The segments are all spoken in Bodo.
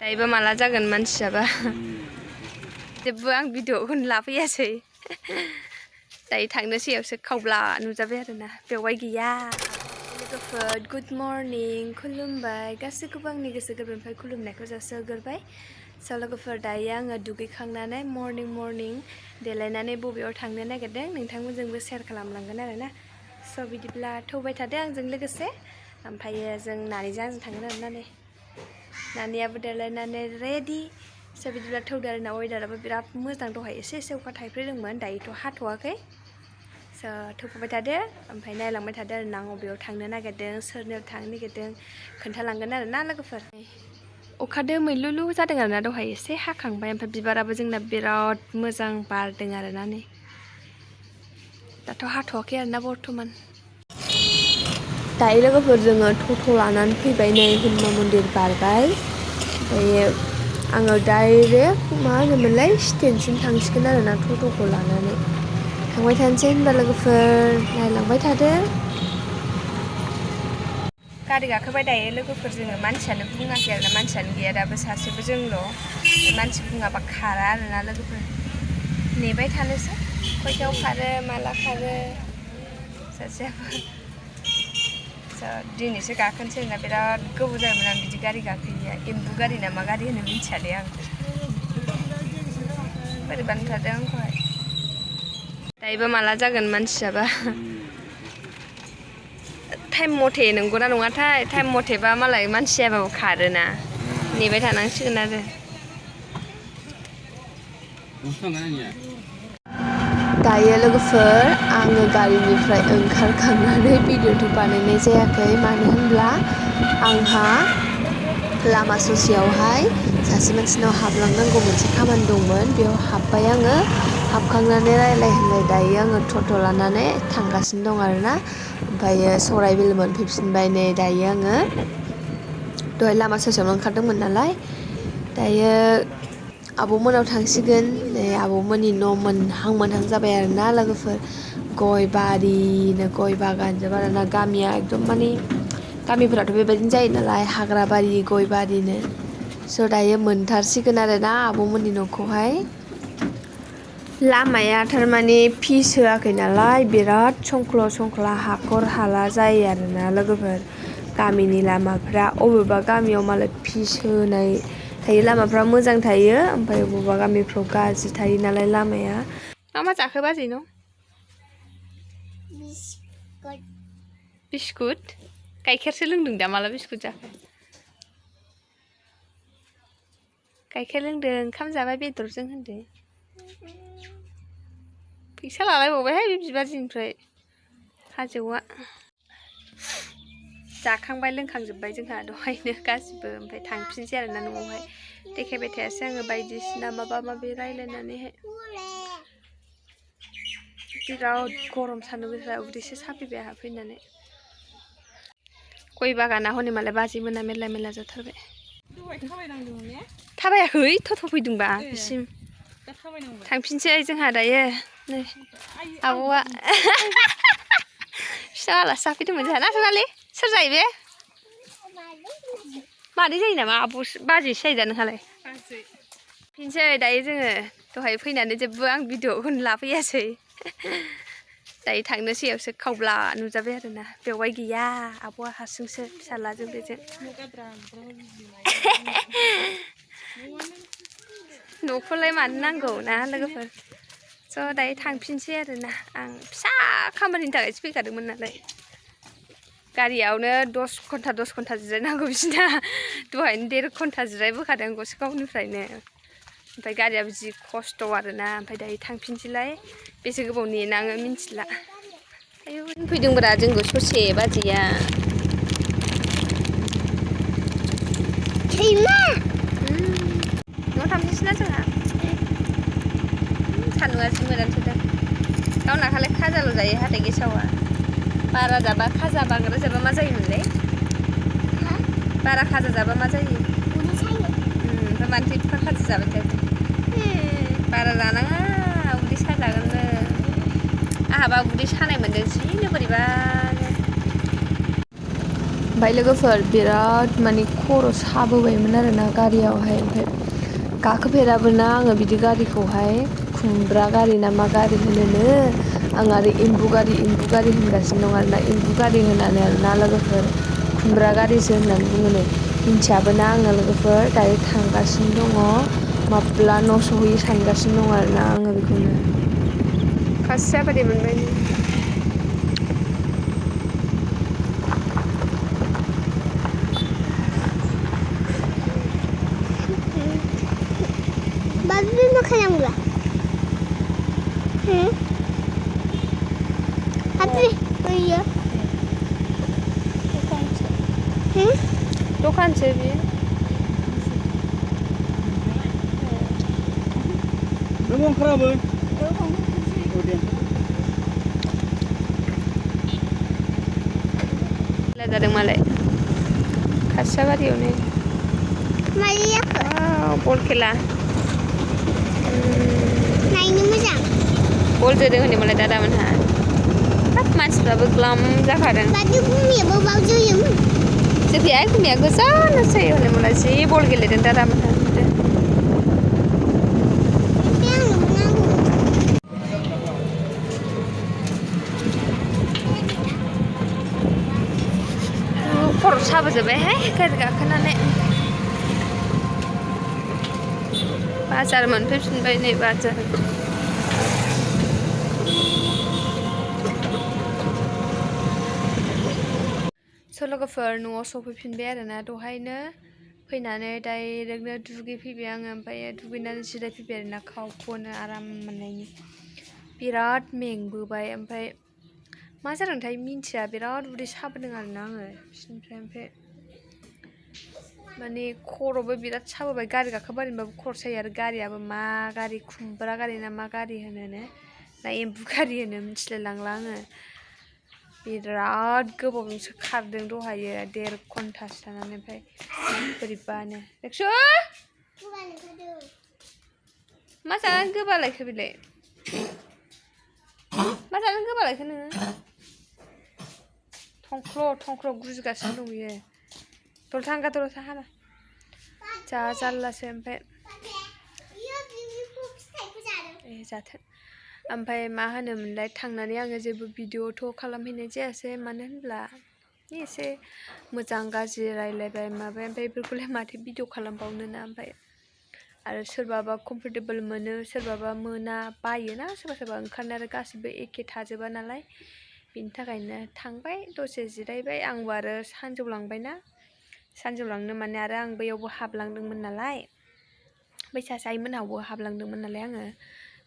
दायोबा माला जागोन मानसियाबा जेबो आं भिडिअखौनो लाफैयासै दायो थांनोसैयावसो खावब्ला नुजाबाय आरोना बेवहाय गैया लोगोफोर गुड मर्निं खुलुमबाय गासैखौबो आंनि गोसो गोरबोनिफ्राय खुलुमनायखौ जासिहरग्रोबाय स' लोगोफोर दायो आङो दुगैखांनानै मर्निं देलायनानै बबेयाव थांनो नागिरदों नोंथांमोनजोंबो शेयार खालामलांगोन आरोना स' बिदिब्ला थौबाय थादो आंजों लोगोसे ओमफ्रायो जों नानिजों आंजों थांगोन आरोना नै नानियाबो देलायनानै रेडि स' बिदिब्ला थौदो आरोना वेदाराबो बिराद मोजां दहाय एसे अखा थाइफ्रिदोंमोन दायोथ' हाथ'वाखै स' थौफाबाय थादो ओमफ्राय नायलांबाय थादो आरोना आं बबेयाव थांनो नागिरदों सोरनियाव थांनो नागिरदों खोन्थालांगोन आरोना लोगोफोर अखा दोमैलुलु जादों आरोना दहाय एसे हाखांबाय ओमफ्राय बिबाराबो जोंना बिराद मोजां बारदों आरोना नै दाथ' हाथ'वाखै आरोना बर्थमान दायो लोगोफोर जोङो टट' लानानै फैबाय नै हनुमान मन्दिर बारबाय ओमफ्राय आङो डाइरेक्ट मा होनोमोनलाय स्टेनसिम थांसिगोन आरोना टट'खौ लानानै थांबाय थानोसै होनबा लोगोफोर नायलांबाय थादो गारि गाखोबाय दायो लोगोफोर जोङो मानसियानो बुङाखै आरोना मानसियानो गैया दाबो सासेबो जोंल' मानसि बुङाबा खारा आरोना लोगोफोर नेबाय थानोसै खयथायाव खारो माला खारो सासेयाबो दिनैसो गाखोनोसै आरोना बिराद गोबाव जायोमोन आं बिदि गारि गाखोयैया एम्बु गारि ना मा गारि होनो मिन्थियादे आं बोरैबा नुथारदों आंखौहाय दायोबा माला जागोन मानसियाबा टाइम मथे नंगौना नङाथाय टाइम मथेबा मालाय मानसि जायाबाबो खारोना नेबाय थानांसिगोन आरो दायो लोगोफोर आङो गारिनिफ्राय ओंखारखांनानै भिडिअ'थ' बानायनाय जायाखै मानो होनब्ला आंहा लामा ससेयावहाय सासे मानसिनाव हाबलांनांगौ मोनसे खामानि दंमोन बेयाव हाबबाय आङो हाबखांनानै रायलाय दायो आङो टट' लानानै थांगासिनो दं आरोना ओमफ्रायो सराइबिल मोनफैफिनबाय नै दायो आङो दहाय लामा ससेयावनो ओंखारदोंमोन नालाय दायो आब'मोनाव थांसिगोन नै आब'मोननि न' मोनहां जाबाय आरोना लोगोफोर गय बारिनो गय बागान जोब आरोना गामिया एकदम माने गामिफोराथ' बेबायदिनो जायो नालाय हाग्रा बारि गय बारिनो स' दायो मोनथारसिगोन आरोना आब'मोननि न'खौहाय लामाया थारमाने फिस होआखै नालाय बिराद संख्ला हाखर हाला जायो आरोना लोगोफोर गामिनि लामाफ्रा अबेबा गामियाव मालाय फिस होनाय थायो लामाफ्रा मोजां थायो ओमफ्राय बबेबा गामिफ्राव गाज्रि थायो नालाय लामाया मा जाखो बाजै न' बिस्कुट गाइखेरसो लोंदों दा माला बिस्कुट जाखो गाइखेर लोंदों ओंखाम जाबाय बेदरजों होनदो फैसा लालायबावबायहाय बे बिबाजैनिफ्राय हाजोआ जाखांबाय लोंखांजोब्बाय जोंहा दहायनो गासिबो ओमफ्राय थांफिनसै आरोना न'आवहाय देखायबाय थायासै आङो बायदिसिना माबा माबि रायलायनानैहाय बिराद गरम सान्दुं गोसा उदैसो साफैबाय आंहा फैनानै गय बागाना हनै मालाय बाजै मोना मेरला जाथारबाय थाबायाखै थथ' फैदोंबा बिसिम थांफिनसै जोंहा दायो नै आब'आ फिसा आलासि जाफैदोंमोन जोंहा ना सनालि सोर जायो बे मादै जायो नामा आब' बाजैसो जायो दा नोंहालाय फिनसै दायो जोङो दहाय फैनानै जेबो आं भिडिअखौनो लाफैयासै दायो थांनोसैयावसो खावब्ला नुजाबाय आरोना बेवहाय गैया आब'आ हारसिंसो फिसाज्लाजों बेजों न'खौलाय मानो नांगौ ना लोगोफोर स' दायो थांफिनसै आरोना आं फिसा खामानिनि थाखायसो फैखादोंमोन नालाय गारियावनो 10 घन्टा जिरायनांगौ बिसिना दहायनो 1.5 घन्टा जिरायबोखादों गसाइगावनिफ्रायनो ओमफ्राय गारियाबो जि खस्थ' आरोना ओमफ्राय दायो थांफिनसैलाय बेसे गोबाव नेनाङो मिन्थिला आयौ फैदोंब्रा जोंखौ ससे बाजैया न'आव थांफिनसैना जोंहा सान्दुंआ जि मोजांथारदों गावना खालाय खाजाल' जायो हाथाय गेसावा बारा जाबा खाजा बांद्राय जाबा मा जायोमोनलाय बारा खाजा जाबा मा जायो ओमफ्राय मानोथो एफा खाजा जाबाय थायो बारा जानाङा उदै साजागोननो आंहाबा उदै सानाय मोन्दों जिनो बोरैबानो ओमफ्राय लोगोफोर बिराद माने खर' साबोबायमोन आरोना गारियावहाय ओमफ्राय गाखोफेराबोना आङो बिदि गारिखौहाय खुमब्रा गारि ना मा गारि होनोनो आं आरो एम्बु गारि होनगासिनो दं आरोना एम्बु गारि होनानै आरोना लोगोफोर खुमब्रा गारिसो होननानै बुङोनो मिन्थियाबोना आङो लोगोफोर दायो थांगासिनो दङ माब्ला न' सहैयो सानगासिनो दं आरोना आङो बेखौनो खासिया बादि मोनबाय Babi makan yang enggak? Hati? Oh iya. दखान से भी Memang keraba? Lihat ada malai khasa bariyaवनो Malia ke? wow bol खेला Naiknya मोजां बल जोदों होनो मालाय दादामोनहा हाब मानसिफ्राबो ग्लाम जाखादों Tadi gumiयाबो बाव जोयोमोन जोंनिया गुमिया गोजानावसो जायो होनो मालाय जि बल गेलेदों दादामोनहा Tapi आंनोबो नांगौ खर' साबोजोब्बायहाय गारि गाखोनानै बाजार मोनफैफिनबाय नै बाजार स' लोगोफोर न'आव सफैफिनबाय आरोना दहायनो फैनानै डाइरेक्टनो दुगैफैबाय आङो ओमफ्राय दुगैनानै जिरायफैबाय आरोना खावख'नो आराम मोननायनि बिराद मेंबोबाय ओमफ्राय मा जादोंथाय मिन्थिया बिराद उदै साबोदों आरोना आङो बिनिफ्राय ओमफ्राय माने खर'बो बिराद साबोबाय गारि गाखोबारिबाबो खर' सायो आरो गारियाबो मा गारि खुमब्रा गारि ना मा गारि होनोनो ना एम्बु गारि होनो मिथिलाय लांला आङो बिराद गोबावजोंसो खारदों दहायो 1.5 घन्टासो थानानै ओमफ्राय बोरैबानो देखसु मा जानानै गोबालायखो बेलाय मा जानानै गोबालायखो नोङो थंख्र' गुजुगासिनो दं बियो दलथा हामा जा जारलासो ओमफ्राय जाथों ओमफ्राय मा होनोमोनलाय थांनानै आङो जेबो भिडिअ'थ' खालामहैनाय जायासै मानो होनब्ला एसे मोजां गाज्रि रायलायबाय माबाय ओमफ्राय बेफोरखौलाय माथो भिडिअ' खालामबावनो ना ओमफ्राय आरो सोरबाबा कमफर्टेबल मोनो सोरबाबा मोना बायोना सोरबा ओंखारनो आरो गासिबो एखे थाजोबा नालाय बिनि थाखायनो थांबाय दसे जिरायबाय आंबो आरो सानजौलांबायना सानजौलांनो माने आरो आं बैयावबो हाबलांदोंमोन नालाय बै सासे आइमोनहावबो हाबलांदोंमोन नालाय आङो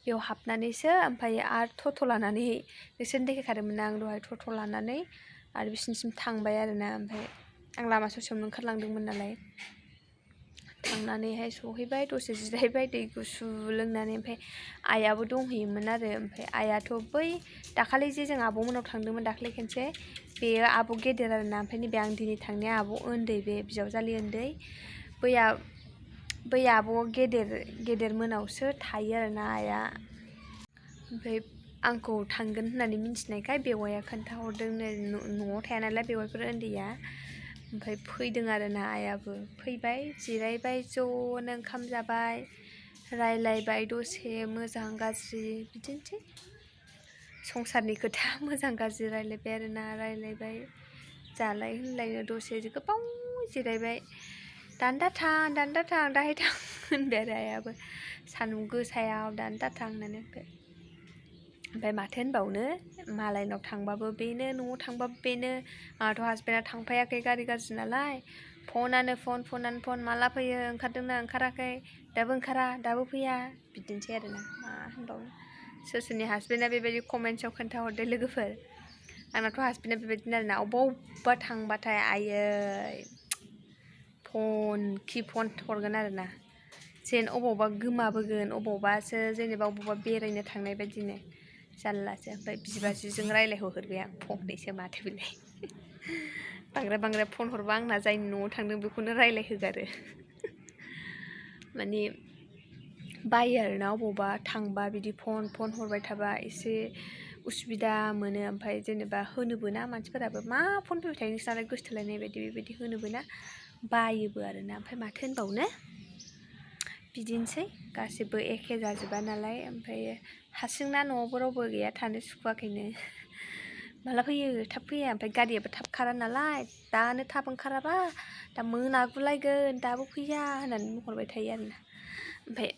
बेयाव हाबनानैसो ओमफ्राय आरो टट' लानानै बिसोरनो देखायखादोंमोन आं दहाय टट' लानानै आरो बिसिनिसिम थांबाय आरोना ओमफ्राय आं लामा ससेयावनो ओंखारलांदोंमोन नालाय थांनानैहाय सहैबाय दसे जिरायबाय दै गुसु लोंनानै ओमफ्राय आइयाबो दंहैयोमोन आरो ओमफ्राय आइयाथ' बै दाखालि जे जों आब'मोनाव थांदोंमोन दाखालि खनसे बेयो आब' गेदेर आरोना ओमफ्राय नैबे आं दिनै थांनाया आब' उन्दै बे बिजावजालि उन्दै बै आब' गेदेर मोनावसो थायो आरोना आइया ओमफ्राय आंखौ थांगोन होननानै मिन्थिनायखाय बेवाइया खोन्थाहरदों न'आव थाया नालाय बेवाइफोर उन्दैया ओमफ्राय फैदों आरोना आइयाबो फैबाय जिरायबाय ज'नो ओंखाम जाबाय रायलायबाय दसे मोजां गाज्रि बिदिनोसै संसारनि खोथा मोजां गाज्रि रायलायबाय आरोना रायलायबाय जालाय होनलायनो दसे गोबाव जिरायबाय दान्दा थां दाहाय थां होनबाय आरो आइयाबो सान्दुं गोसायाव दान्दा थां होननानै ओमफ्राय माथो होनबावनो मालायनाव थांबाबो बेनो न'आव थांबाबो बेनो आंहाथ' हासबेन्डआ थांफायाखै गारि गाज्रि नालाय फनानो फन माला फैयो ओंखारदोंना ओंखाराखै दाबो ओंखारा दाबो फैया बिदिनोसै आरोना मा होनबावनो सोरनि हासबेन्डआ बेबायदि कमेन्ट्सआव खोन्थाहरदो लोगोफोर आंनाथ' हासबेन्डआ बेबायदिनो आरोना अबेबा थांबाथाय आयै फन हरगोन आरोना जेन अबावबा गोमाबोगोन अबावबासो जेनेबा अबावबा बेरायनो थांनाय बायदिनो जारलासो ओमफ्राय बिबाजैजों रायलायहरबाय आं फंनैसो माथो बिलाय बांद्राय फन हरबा आंना जायनि न'आव थांदों बेखौनो रायलायहोगारो माने बायो आरोना अबावबा थांबा बिदि फन हरबाय थाबा एसे उसुबिदा मोनो ओमफ्राय जेनेबा होनोबो ना मानसिफोराबो मा फन फैबाय थायो नोंसालाय गोसथोलायनाय बायदि बेबायदि होनोबो ना बायोबो आरोना ओमफ्राय माथो होनबावनो बिदिनोसै गासिबो एखे जाजोबा नालाय ओमफ्राय हारसिंना न'आवबो रावबो गैया थानो सुखुवाखैनो माला फैयो थाब फैया ओमफ्राय गारियाबो थाब खारा नालाय दानो थाब ओंखाराबा दा मोनागुलायगोन दाबो फैया होननानै बुंहरबाय थायो आरोना ओमफ्राय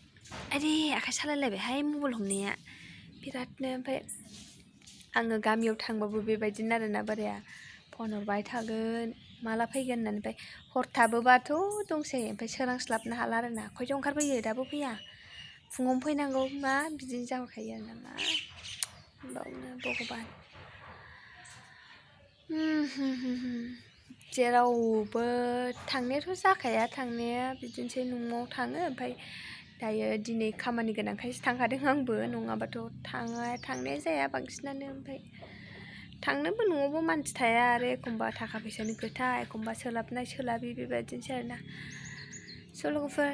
आरे आखाइ सालायलायबायहाय मबाइल हमनाया बिरादनो ओमफ्राय आङो गामियाव थांबाबो बेबायदिनो आरोना बोराया फन हरबाय थागोन माला फैगोन होननानै ओमफ्राय हर थाबोबाथ' दंसै ओमफ्राय सोरांस्लाबनो हाला आरोना खयथायाव ओंखारबोयो दाबो फैया फुङावनो फैनांगौ मा बिदिनो जाहरखायो आरोना मा होनबावनो भगबान जेरावबो थांनायाथ' जाखाया थांनाया बिदिनोसै न'आव थाङो ओमफ्राय दायो दिनै खामानि गोनांखायसो थांखादों आंबो नङाबाथ' थांनाया जाया बांसिनानो ओमफ्राय थांनोबो न'आवबो मानसि थाया आरो एखमबा थाखा फैसानि खोथा एखमबा सोलाबनाय सोलाबि बेबायदिनोसै आरोना स' लोगोफोर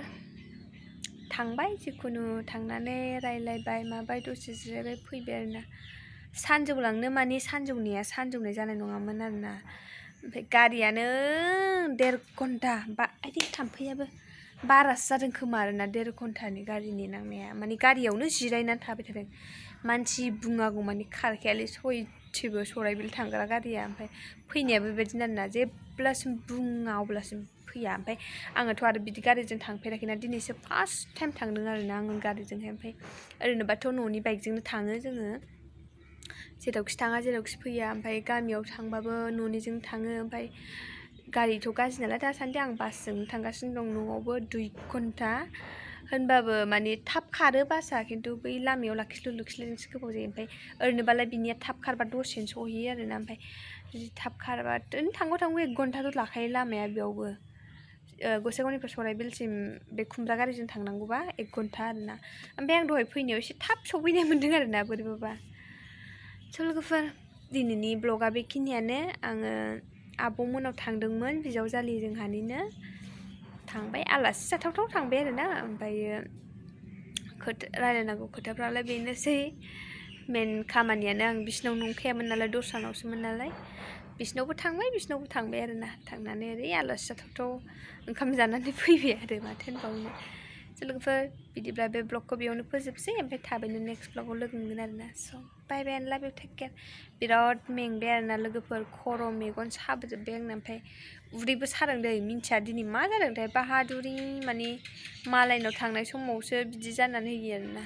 थांबाय जिखुनु थांनानै रायलायबाय माबाय दसे जिरायबाय फैबाय आरोना सानजौलांनो माने सानजौनाय जानाय नङामोन आरोना ओमफ्राय गारियानो 1.5 घन्टा बा आइ थिंक थाम्फैयाबो बारासो जादों खोमा आरोना 1.5 घन्टानि गारि नेनांनाया माने गारियावनो जिरायनानै थाबाय थादों मानसि बुङागौ माने खारखायालै सयथिबो सराइबिल थांग्रा गारिया ओमफ्राय फैनायाबो बेबायदिनो आरोना जेब्लासिम बुङा अब्लासिम फैया ओमफ्राय आङोथ' आरो बिदि गारिजों थांफेराखैना दिनैसो फार्स्ट टाइम थांदों आरोना आङो गारिजोंहाय ओमफ्राय ओरैनोबाथ' न'नि बाइकजोंनो थाङो जोङो जेरावखि थाङा जेरावखि फैया ओमफ्राय गामियाव थांबाबो न'निजों थाङो ओमफ्राय गारिथ' गाज्रि नालाय दासान्दि आं बासजोंनो थांगासिनो दं न'आवबो 2 घन्टा होनबाबो माने थाब खारो बासआ खिन्थु बै लामायाव लाखिलुखिलाजोंसो गोबाव जायो ओमफ्राय ओरैनोबालाय बिनिया थाब खारबा दसेनो सहैयो आरोना ओमफ्राय जुदि थाब खारबा थांगौ 1 घन्टाथ' लाखायो लामाया बेयावबो गसाइगावनिफ्राय सराइबिलसिम बे खुमब्रा गारिजों थांनांगौबा 1 घन्टा आरोना ओमफ्राय आं दहाय फैनायाव एसे थाब सफैनाय मोन्दों आरोना बोरैबाबा स' लोगोफोर दिनैनि ब्लगा बेखिनियानो आङो आब'मोनाव थांदोंमोन बिजावजालि जोंहानिनो थांबाय आलासि जाथावथाव थांबाय आरोना ओमफ्रायो रायलायनांगौ खोथाफ्रालाय बेनोसै मेन खामानियानो आं बिसिनाव नंखायामोन नालाय दस्रानावसोमोन नालाय बिसिनावबो थांबाय आरोना थांनानै ओरै आलासि जाथावथाव ओंखाम जानानै फैबाय आरो माथो होनबावनो लोगोफोर बिदिब्ला बे ब्लगखौ बेयावनो फोजोबसै ओमफ्राय थाबैनो नेक्स्ट ब्लगाव लोगो मोनगोन आरोना स' बाय बाय एन्ड लाभ इउ टेक केयार बिराद मेंबाय आरोना लोगोफोर खर' मेगन साबोजोब्बाय आंना ओमफ्राय उदैबो सादों दै मिन्थिया दिनै मा जादोंथाय बाहादुरि माने मालायनाव थांनाय समावसो बिदि जानानै होयो आरोना